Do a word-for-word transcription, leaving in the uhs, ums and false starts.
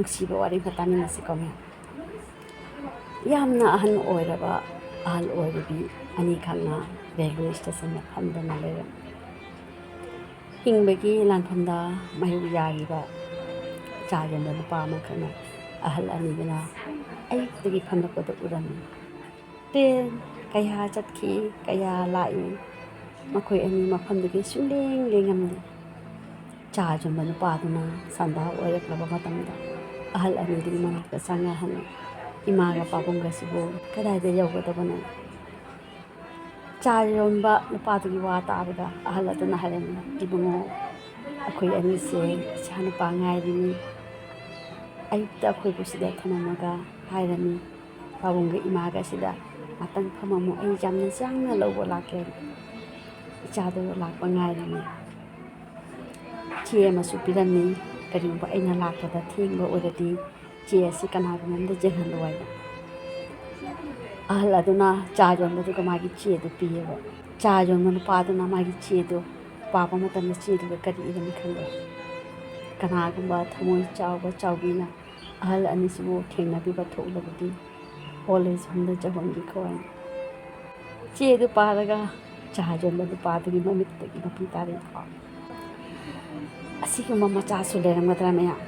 ꯅꯨꯡꯁꯤꯕ ꯋꯥꯔꯤ ꯑꯃ ꯇꯥꯃꯤꯟꯅꯁꯤꯀꯣ, ꯃꯌꯥꯝ꯫ ꯌꯥꯝꯅ ꯑꯍꯟ ꯑꯣꯏꯔꯕ ꯑꯍꯜ ꯑꯣꯏꯔꯕꯤ ꯑꯅꯤꯈꯛꯅ ꯔꯦꯜꯋꯦ ꯁ꯭ꯇꯦꯁꯟꯗ ꯐꯝꯗꯨꯅ ꯂꯩꯔꯝꯃꯤ꯫ ꯍꯤꯡꯕꯒꯤ ꯂꯥꯟꯐꯝꯗ ꯃꯥꯌꯣꯛ ꯌꯥꯔꯤꯕ ꯆꯥ ꯌꯣꯟꯕ ꯅꯨꯄꯥ ꯑꯃꯈꯛꯅ ꯑꯍꯜ ꯑꯅꯤꯗꯨꯅ ꯑꯌꯨꯛꯇꯒꯤ ꯐꯝꯂꯛꯄꯗ ꯎꯔꯝꯃꯤ꯫ ꯇ꯭ꯔꯦꯟ ꯀꯌꯥ ꯆꯠꯈꯤ, ꯀꯌꯥ ꯂꯥꯛꯏ, ꯃꯈꯣꯏ ꯑꯅꯤ ꯃꯐꯝꯗꯨꯒꯤ ꯁꯨꯡꯂꯦꯡ ꯂꯦꯡꯉꯝꯗꯦ꯫ ꯆꯥ ꯌꯣꯟꯕ ꯅꯨꯄꯥꯗꯨꯅ ꯁꯟꯗꯥ ꯑꯣꯏꯔꯛꯂꯕ ꯃꯇꯝꯗ ꯑꯍꯜ ꯑꯅꯤꯗꯨꯒꯤ ꯃꯅꯥꯛꯇ ꯆꯪꯉ ꯍꯪꯉꯤ, "ꯏꯃꯥꯒ ꯄꯥꯕꯨꯡꯒꯁꯤꯕꯨ ꯀꯗꯥꯏꯗ ꯌꯧꯒꯗꯕꯅꯣ?" ꯆꯥ ꯌꯣꯟꯕ ꯅꯨꯄꯥꯗꯨꯒꯤ ꯋꯥ ꯇꯥꯕꯗ ꯑꯍꯜ ꯑꯗꯨꯅ ꯍꯥꯏꯔꯝꯃꯤ, "ꯏꯕꯨꯡꯉꯣ, ꯑꯩꯈꯣꯏ ꯑꯅꯤꯁꯦ ꯏꯆꯥ ꯅꯨꯄꯥ ꯉꯥꯏꯔꯤꯅꯤ꯫ ꯑꯌꯨꯛꯇ ꯑꯩꯈꯣꯏꯕꯨ ꯁꯤꯗ ꯊꯝꯃꯝꯃꯒ ꯍꯥꯏꯔꯝꯃꯤ, ꯄꯥꯕꯨꯡꯒ ꯏꯃꯥꯒ ꯁꯤꯗ ꯉꯥꯛꯇꯪ ꯐꯝꯃꯝꯃꯨ, ꯑꯩ ꯌꯥꯝꯅ ꯆꯥꯡꯅ ꯂꯧꯕ ꯂꯥꯛꯀꯦ꯫ ꯏꯆꯥꯗꯣ ꯂꯥꯛꯄ ꯉꯥꯏꯔꯤꯅꯤ꯫" ꯆꯦ ꯑꯃꯁꯨ ꯄꯤꯔꯝꯃꯤ, "ꯀꯔꯤꯒꯨꯝꯕ ꯑꯩꯅ ꯂꯥꯛꯄꯗ ꯊꯦꯡꯕ ꯑꯣꯏꯔꯗꯤ ꯆꯦ ꯑꯁꯤ ꯀꯅꯥꯒꯨꯝꯕ ꯑꯃꯗ ꯌꯦꯡꯍꯜꯂꯨ" ꯍꯥꯏꯅ꯫ ꯑꯍꯜ ꯑꯗꯨꯅ ꯆꯥ ꯌꯣꯟꯕꯗꯨꯒ ꯃꯥꯒꯤ ꯆꯦꯗꯨ ꯄꯤꯌꯦꯕ꯫ ꯆꯥ ꯌꯣꯟꯕ ꯅꯨꯄꯥꯗꯨꯅ ꯃꯥꯒꯤ ꯆꯦꯗꯨ ꯄꯥꯕ ꯃꯇꯝꯗ ꯆꯦꯗꯨꯗ ꯀꯔꯤ ꯏꯔꯝꯃꯤ ꯈꯪꯕ꯭ꯔꯥ? "ꯀꯅꯥꯒꯨꯝꯕ ꯊꯃꯣꯏ ꯆꯥꯎꯕ ꯆꯥꯎꯕꯤꯅ ꯑꯍꯜ ꯑꯅꯤꯁꯤꯕꯨ ꯊꯦꯡꯅꯕꯤꯕ ꯊꯣꯛꯂꯕꯗꯤ ꯑꯣꯜ ꯑꯦꯖ ꯍꯣꯝꯗ ꯌꯧꯍꯟꯕꯤꯈꯣ" ꯍꯥꯏꯅ꯫ ꯆꯦꯗꯨ ꯄꯥꯔꯒ ꯆꯥ ꯌꯣꯟꯕ ꯅꯨꯄꯥꯗꯨꯒꯤ ꯃꯃꯤꯠꯇꯒꯤ ꯃꯄꯤ ꯇꯥꯔꯛꯏꯀꯣ꯫ ꯑꯁꯤꯒꯨꯝꯕ ꯃꯆꯥꯁꯨ ꯂꯩꯔꯝꯒꯗ꯭ꯔꯥ ꯃꯌꯥꯝ?